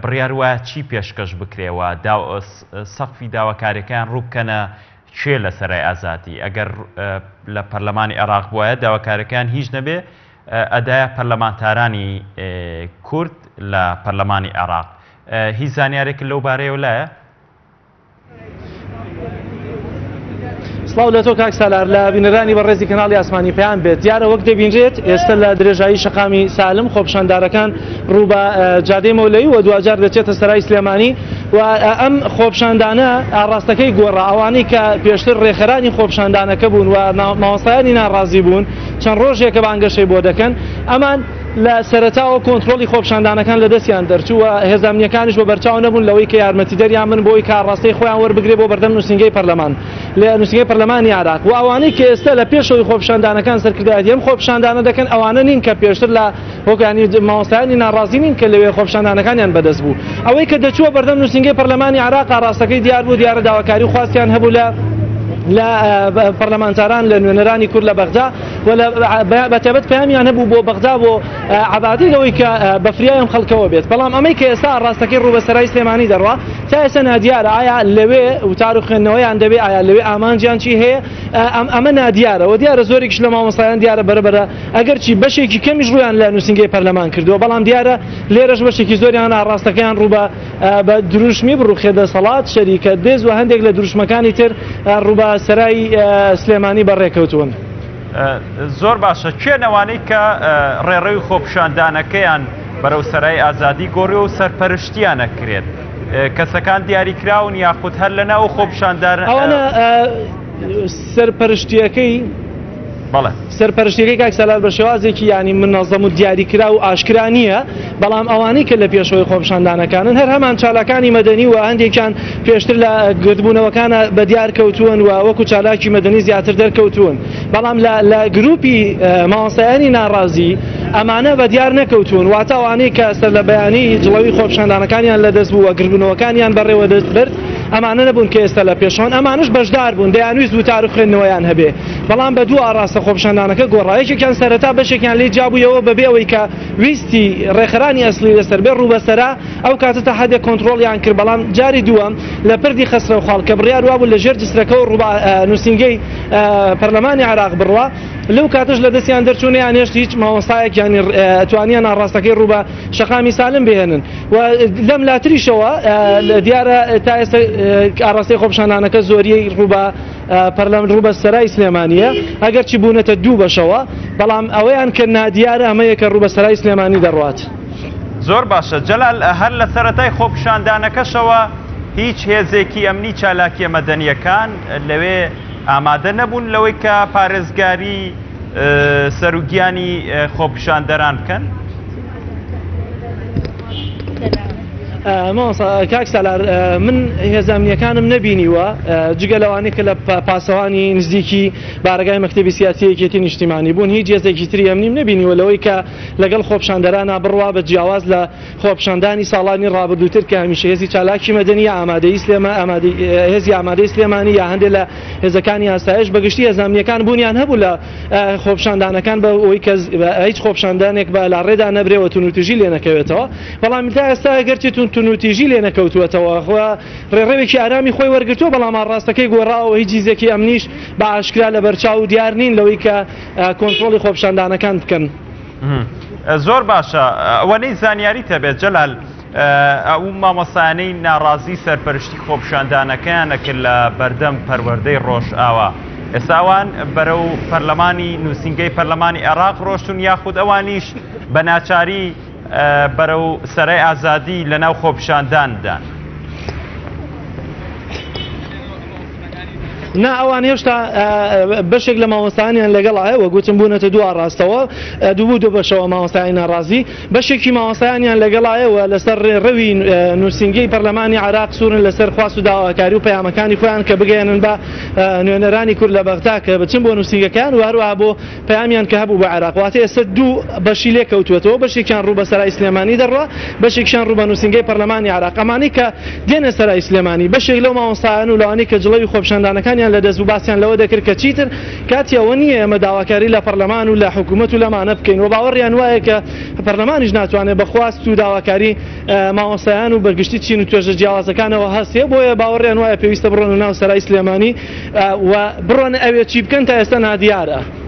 بڕیار وایە چی پێشکەش بکرێ و سەقفی داواکاریەکەیان ڕوو بکەنە کێ لە سەرای ئازادی؟ ئەگەر لە پەرلەمانی عێراق بوایە داواکاریەکەیان هیچ نەبێ ئەدایە پەرلەمانتارانی کورد لە پەرلەمانی عێراق. هیچ زانیارێکت لەو بارەیەوە لایە؟ سڵاو لە تۆ کاک سالار لە بینەرانی بەڕێزی کەناڵی ئاسمانی پەیام بێت دیارە وەک دەبینرێت ئێستا لە درێژایی شەقامی سالم خۆپیشاندارەکان ڕوو بە جادەی مەولەوی و دواجار دەچێتە سەرای سلێمانی و ئەم خۆپیشاندانە ئاڕاستەکەی گۆڕا ئەوانەی کە پێشتر ڕێکخەرانی خۆپیشاندانەکە بوون و مامۆستایانی ناڕازی بوون چەند ڕۆژێکە بانگەشەی بۆ دەکەن ئەمان لە سەرەتاوە کۆنترۆڵی خۆپیشاندانەکان لە دەستیان دەرچوو و هێزە ئەمنییەکانیش بە بەرچاو نەبوون لەوەی کە یارمەتیدەریان بن بۆی کە ئاڕاستەی خۆیان وەربگرێ بۆ بەردەم نووسینگەی پەرلەمان لە نووسینگەی پەرلەمانی عێراق و ئەوانەی کە ئێستا لە پێشەوەی خۆپیشاندانەکان سەرکردایەتی ئەم خۆپیشاندانە دەکەن ئەوانە نین کە پێشتر لە وەکانی مامۆستایانی ناڕازی نین کە لەوێ خۆپیشاندانەکانیان بەدەست بوو ئەوەی کە دەچووە بەردەم نووسینگەی پەرلەمانی عێراق ئاڕاستەکەی دیار بوو دیارە داواکاری و خواستیان هەبوو لە لە پەرلەمانتاران لە نوێنەرانی کورد لە بەغدا و بە تایبەت پەیامیان هەبوو بۆ بەغدا بۆ عەبادی لەوەی کە بە فریای ئەم خەڵکەوە بێت بەڵام ئەمەی کە ئێستا ڕاستەکەی ڕوو بە سەرای سلێمانی دەڕوا تا ئێستا نادیارە ئایا لەوێ وتار و خوێندنەوەیان دەبێ ئایا لەوێ ئامانجیان چی هەیە ئەم ئەمە نادیارە و دیارە زۆرێکیش لە مامۆستایان دیارە بەرەبەرە ئەگەرچی بەشێکی کەمیش ڕوویان لە نووسینگەی پەرلەمان کردووە بەڵام دیارە لێرەش بەشێکی زۆریان ئاڕاستەکەیان ڕوو بە بە دروشمی بڕوخێ دەسەڵات شەریکە دز و هەندێک لە دروشمەکانی تر ڕوو بە سەرای سلێمانی بەڕێکەوتوون. زۆر باشە کێن ئەوانەی کە ڕێڕەوی خۆپیشاندانەکەیان بەرەو سەرای ئازادی گۆڕیوە و سەرپەرشتیان ئەکرێت کەسەکان دیاریکراون یاخود هەر لەناو خۆپیشاندان ئەوانە سەرپەرشتیەکەی بەڵێ. سەرپەرشتیەکەی کاک سالار بە شێوازێکی یانی منەزەم و دیاریکراو و ئاشکرا نییە، بەڵام ئەوانەی کە لە پێشەوەی خۆپیشاندانەکانن هەر هەمان چالاکانی مەدەنی و هەندێکیان پێشتر لە گردبوونەوەکانە بەدیار کەوتوون و وەکو چالاکی مەدەنی زیاتر دەرکەوتوون، بەڵام لە لە گروپی مامۆستایانی ناڕازی ئەمانە بەدیار نەکەوتوون، واتە ئەوانەی کە سەرلەبەیانی جڵەوی خۆپیشاندانەکانیان لەدەست بوو و گردبوونەوەکانیان بەڕێوە برد ئەمانە نەبوون کە ئێستا لە پێشەوەن، ئەمانەش بەشدار بوون دەیانویست وتار و خوێندنەوەیان هەبێ. بەڵام بە دوو ئاڕاستە خۆپیشاندانەکە گۆڕا، یەکێکیان سەرەتا بەشێکیان لێی جیابوویەوە بەبێ ئەوەی کە ویستی ڕێکخەرانی ئەسڵی لەسەر بێ ڕووبەسەرا، ئەو کاتە تا حەدێک کۆنتڕۆڵیان کرد، بەڵام جاری دووەم لە پردی خەسرەوخاڵ کە بڕیار وابوو لە ژێر جسرەکەوە ڕوو بە نووسینگەی پەرلەمانی عێراق بڕوا، لەو کاتەش لە دەستیان دەرچوو نەیانهێشت هیچ مامۆستایەک یانی توانیان ئاڕاستەکەی ڕوو بە شەقامی سالم بهێنن و لەم لاتریشەوە دیارە تا ئێستا ئاڕاستەی خۆپیشاندانەکە زۆریی ڕوو بە پەرلەمان ڕوو بە سەرای سلێمانییە، ئەگەرچی بوونەتە دوو بەشەوە، بەڵام ئەوەیان کە نادیارە ئەمەیە کە ڕوو بە سەرای سلێمانی دەڕوات. زۆر باشە جەلال، هەر لە سەرەتای خۆپیشاندانەکەشەوە هیچ هێزێکی ئەمنی چالاکییە مەدەنییەکان لەوێ ئامادە نەبوون لەوەی کە پارێزگاری سەروگیانی خۆپیشاندەران بکەن؟ مامۆستا کاک سالار من هێزە ئەمنیەکانم نەبینیوە جگە لەوانەی کە لە پاسەوانی نزیکی بارەگای مەکتەبی سیاسی یەکێتی نیشتیمانی بوون هیچ هێزێکی تری ئەمنیم نەبینیوە لەوەی کە لەگەڵ خۆپیشاندەرانە بڕوا بە جیاواز لە خۆپیشاندانی ساڵانی ڕابردووتر کە هەمیشە هێزی چالاکی مەدەنی یا ئامادەی سلێما ئامادەی هێزی ئامادەی سلێمانی یا هەندێک لە هێزەکانی ئاسایش بەگشتی هێزە ئەمنیەکان بوونیان هەبوو لە خۆپیشاندانەکان بە ئەوەی کە هیچ خۆپیشاندانێک بە لاڕێدا نەبرێ و توندوتیژی لێ نەکەوێتەوە بەڵام تا ئێستا گەرچی توندوتیژی لێ نەکەوتووەتەوە ڕێڕەوێکی ئارامی خۆی وەرگرتووە بەڵام ڕاستەکەی گۆڕاوە هیچ هیزێکی ئەمنیش بە ئاشکرا لەبەرچاو و دیار نین لەوەی کە کۆنترۆڵی خۆپیشاندانەکان بکەن. زۆر باشە ئەوەنەی زانیاریت هەبێت جەلال ئەو مامۆستایانەی ناڕازی سەرپەرشتی خۆپیشاندانەکەیان ئەکرد لە بەردەم پەروەردەی ڕۆژئاوا ئێستا ئەوان بەرەو پەرلەمانی نووسینگەی پەرلەمانی عێراق ڕۆشتون یاخود ئەوانیش بە ناچاری بەرەو سەرای ئازادی لەناو خۆپیشانداندان؟ نا ئەوان هێشتا بەشێک لە مامۆستایانیان لەگەڵایە وە گوتم بوونەتە دوو ئاڕاستەوە دوو دوو بەشەوە مامۆستایانی ناڕازی بەشێکی مامۆستایانیان لەگەڵایە و لەسەر ڕێڕەوی نووسینگەی پەرلەمانی عێراق سوورن لەسەر خواست و داواکاری و پەیامەکانی خۆیان کە بگەیەنن بە نوێنەرانی کورد لە بەغدا کە بچن بۆ نووسینگەکەیان و هەروەها بۆ پەیامیان کە هەبوو بە عێراق واتە ئێستا دوو بەشی لێ کەوتووەتەوە بەشێکیان ڕوو بە سەرای سلێمانی دەڕوا بەشێکیان ڕوو بە نووسینگەی پەرلەمانی عێراق ئەمانەی کە دێنە سەرای سلێمانی بەشێک لەو مامۆستایان و لەوانەی کە جڵەوی خۆپیشاندانەکانیان. مامۆستایانیان لەدەست بوو باسیان لەوە دەکرد کە چیتر کاتی ئەوە نییە ئێمە داواکاری لە پەرلەمان و لە حکوومەت و لەمانە بکەین و باوەڕیان وایە کە پەرلەمانیش ناتوانێت بە خواست و داواکاری مامۆستایان و بەگشتی چین و توێژە جیاوازەکانەوە هەستێ، بۆیە باوەڕیان وایە پێویستە بڕۆنە ناو سەرای سلێمانی و بڕۆنە ئەوێ چی بکەن تا ئێستا نادیارە.